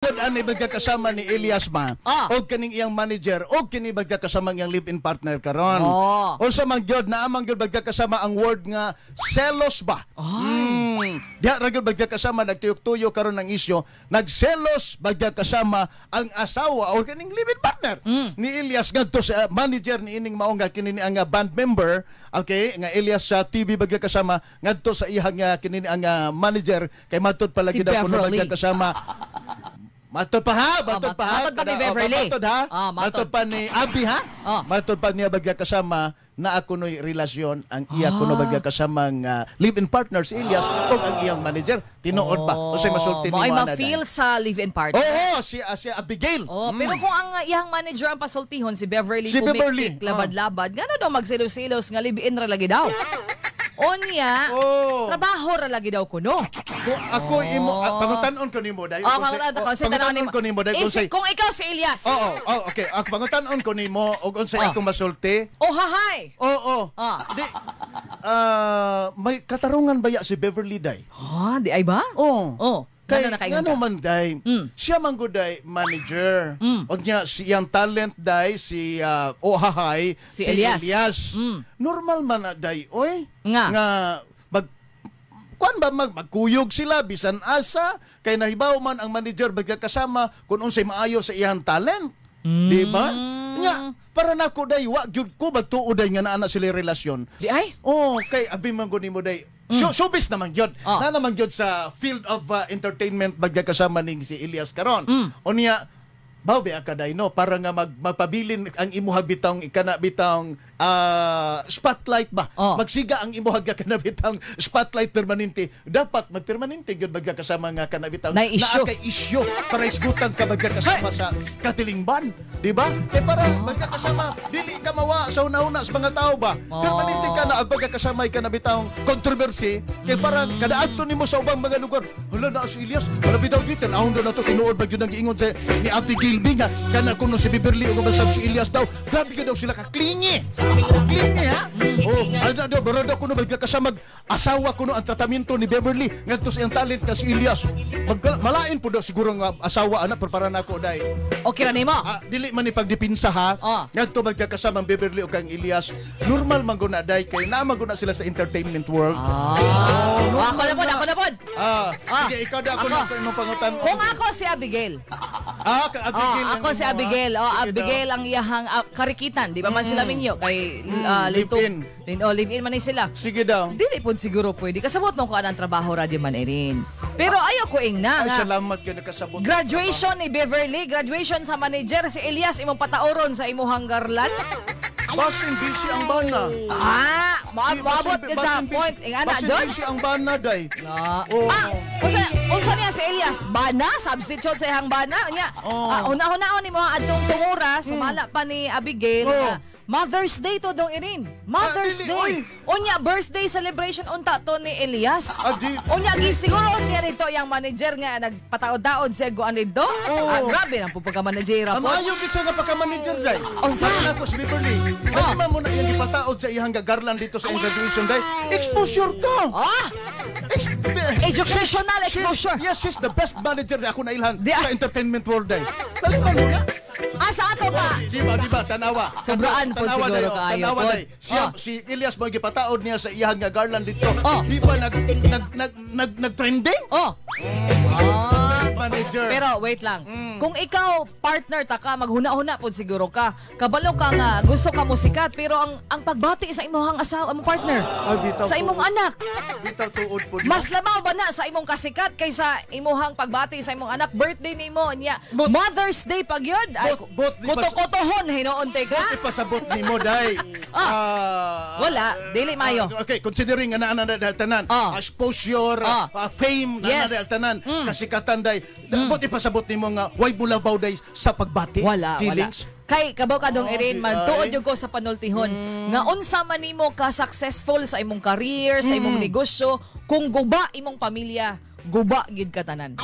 Gud ani magkakasama ni Elias ma og kaning iyang manager og kini magkakasama ang iyang live-in partner karon. Unsa man gyud naa man gyud magkakasama ang word nga selos ba? Diha ra gyud magkakasama nagtuyok-tuyo karon ang isyu, nagselos magkakasama ang asawa o kaning live-in partner ni Elias ngadto sa manager ni ining mao nga kini ni ang band member, okay, nga Elias sa TV magkakasama ngadto sa iyang nga kini ni ang manager kay matud palagi Si daw kuno Beverly. Magkakasama. Matod pa ha, matod pa ha. Matod pa ni Kada- oh, Beverly. Matod ha. Ah, matod. Matod pa ni Abby ha. Matod pa niya magkakasama na ako no'y relasyon ang iya kuno magkakasama nga live-in partner si Elias ug ang iyang manager. Tinuod pa. Unsay masulti Mo nimo ay ana, ma-feel Day? sa live-in partner. Oo, si Abigail. Oh, pero kung ang iyang manager ang pasultihon si Beverly Si Beverly, pumiktik labad-labad, ngano daw magselos-selos nga live-in ra lagi daw? Onya, trabaho ra lagi daw kuno. Kung ako imo pangutan-on ko nimo dai. Oh, pangutan-on ko, Pangutan-on ko nimo dai kung say kung ikaw si Elias. Oo, oh, okay. Ako pangutan-on ko nimo og unsay akong masulti. Oh, hahay. Oo. Di may katarungan ba ya si Beverly day? Ah, di ay ba? Oo. Oh, Kay ngano nakaingon ngano ka? man day, siya man gud day manager. Og niya si iyang talent day si Ohahay, Si Elias. Normal man na day, oy. Nga. Nga mag kuan ba magkuyog sila bisan asa kay nahibaw man ang manager magkakasama kung unsay maayo sa iyang talent. Di ba? Nga para nako day wa gyud ko magtuo day nga naa na sila relasyon. Di ay? Oh, kay abi man gud nimo day. Showbiz naman gyud. Na naman gyud sa field of entertainment magkakasama ning si Elias karon. Unya baw ba ka day no para nga magpabilin ang imuha bitong ikana bitong spotlight ba. Magsiga ang imuha ga kana bitong spotlight permanente. Dapat magpermanente gyud magkakasama nga kana bitong Nay issue. Naa kay issue para isgutan ka magkakasama sa katilingban, di ba? Kay para magkakasama dili ka mawa sa una-una sa mga tao ba. Permanente ka na ang magkakasama ka na bitong controversy kay para kada adto nimo sa ubang mga lugar, hala na si Elias, wala bitaw gyud tan-awon daw nato tinuod ba gyud ang giingon sa ni Ate Gilby nga kana kuno si Beverly ug sa si Elias daw. Grabe gyud daw sila ka clingy. Clingy ha. Oh, ano daw baro daw kuno magkakasama asawa kuno ang tratamento ni Beverly ngadto sa iyang talent nga si Elias. Malain po daw siguro nga asawa ana pero para nako day. Okay ra nimo. Dili man ni pagdipinsa ha. Ngadto magkakasama ang Beverly ug kang Elias. Normal man gud na day kay naa man gud na sila sa entertainment world. Oh, normal Ako na pod, na. ako na pod. Sige, ikaw da ako Ako. na ako imong pangutan. Kung ako si Abigail. Ka Abigail. Oh, Ang ako si imo, ha? Abigail. Oh, Sige daw. Abigail ang iyahang karikitan. Di ba man sila minyo kay Live-in. Oh, live-in man ni sila. Sige daw. Dili pod siguro pwede. Kasabot mo ko anang trabaho radyo man irin. Pero ayaw ko ingna Ay, nga. salamat kay nakasabot. Graduation ni Beverly, graduation sa manager si Elias imong pataoron sa imuhang garlan. Basin busy ang bana. Maabot ka sa point. Ing ana, Basin John. busy ang bana day. Na. Oo. Ah, unsa niya si Elias? Bana, substitute sa iyang bana. Nya, una-unaon nimo ang adtong tungura, sumala pa ni Abigail nga Mother's Day to dong irin. Mother's Dili, Day. oy. Unya birthday celebration unta to ni Elias. Ah. Unya gi siguro siya rito yang manager nga nagpataod-taod siya guan dito. Oo. Ah, grabe nang po pagka-manager Ang po. maayo gid siya nga pagka-manager day. Unsa? Sabi nako si Beverly. Dali man mo na iyang gipataod sa iyang gagarlan dito sa iyang graduation day. Exposure to. Educational exposure. Yes, she's the best manager na ako nailhan sa entertainment world day. Dali man mo na. Ah, sa ato pa. Di ba, tanawa. Sobraan po Tanawa siguro dayo, kaayo tanawa po. day. Siya, si Elias mo gipataod niya sa iyang nga garland dito. Di ba nag trending? Manager. Pero wait lang. Kung ikaw partner ta ka, maghuna-huna pod siguro ka. Kabalo ka nga gusto ka mo sikat pero ang pagbati sa imong asawa, imong partner, Ay, bitaw sa imong tuod. anak, Bitaw tuod po. mas lamaw ba na sa imong kasikat kaysa imuhang pagbati sa imong anak birthday nimo nya Mother's Day pag yun ay kuto-kutohon hinuon te ka. Bot ipasabot nimo day. Wala, dili mayo. Okay, considering nga naa na na tanan, exposure, fame na na tanan, kasikatan day. Bot ipasabot nimo nga way bulabaw day sa pagbati. Wala, feelings. wala. Kay kabaw ka dong Oh, Erin, di magtuod ay. jud ko sa panultihon nga unsa man nimo ka successful sa imong career, sa imong negosyo, kung guba imong pamilya, guba gid ka tanan.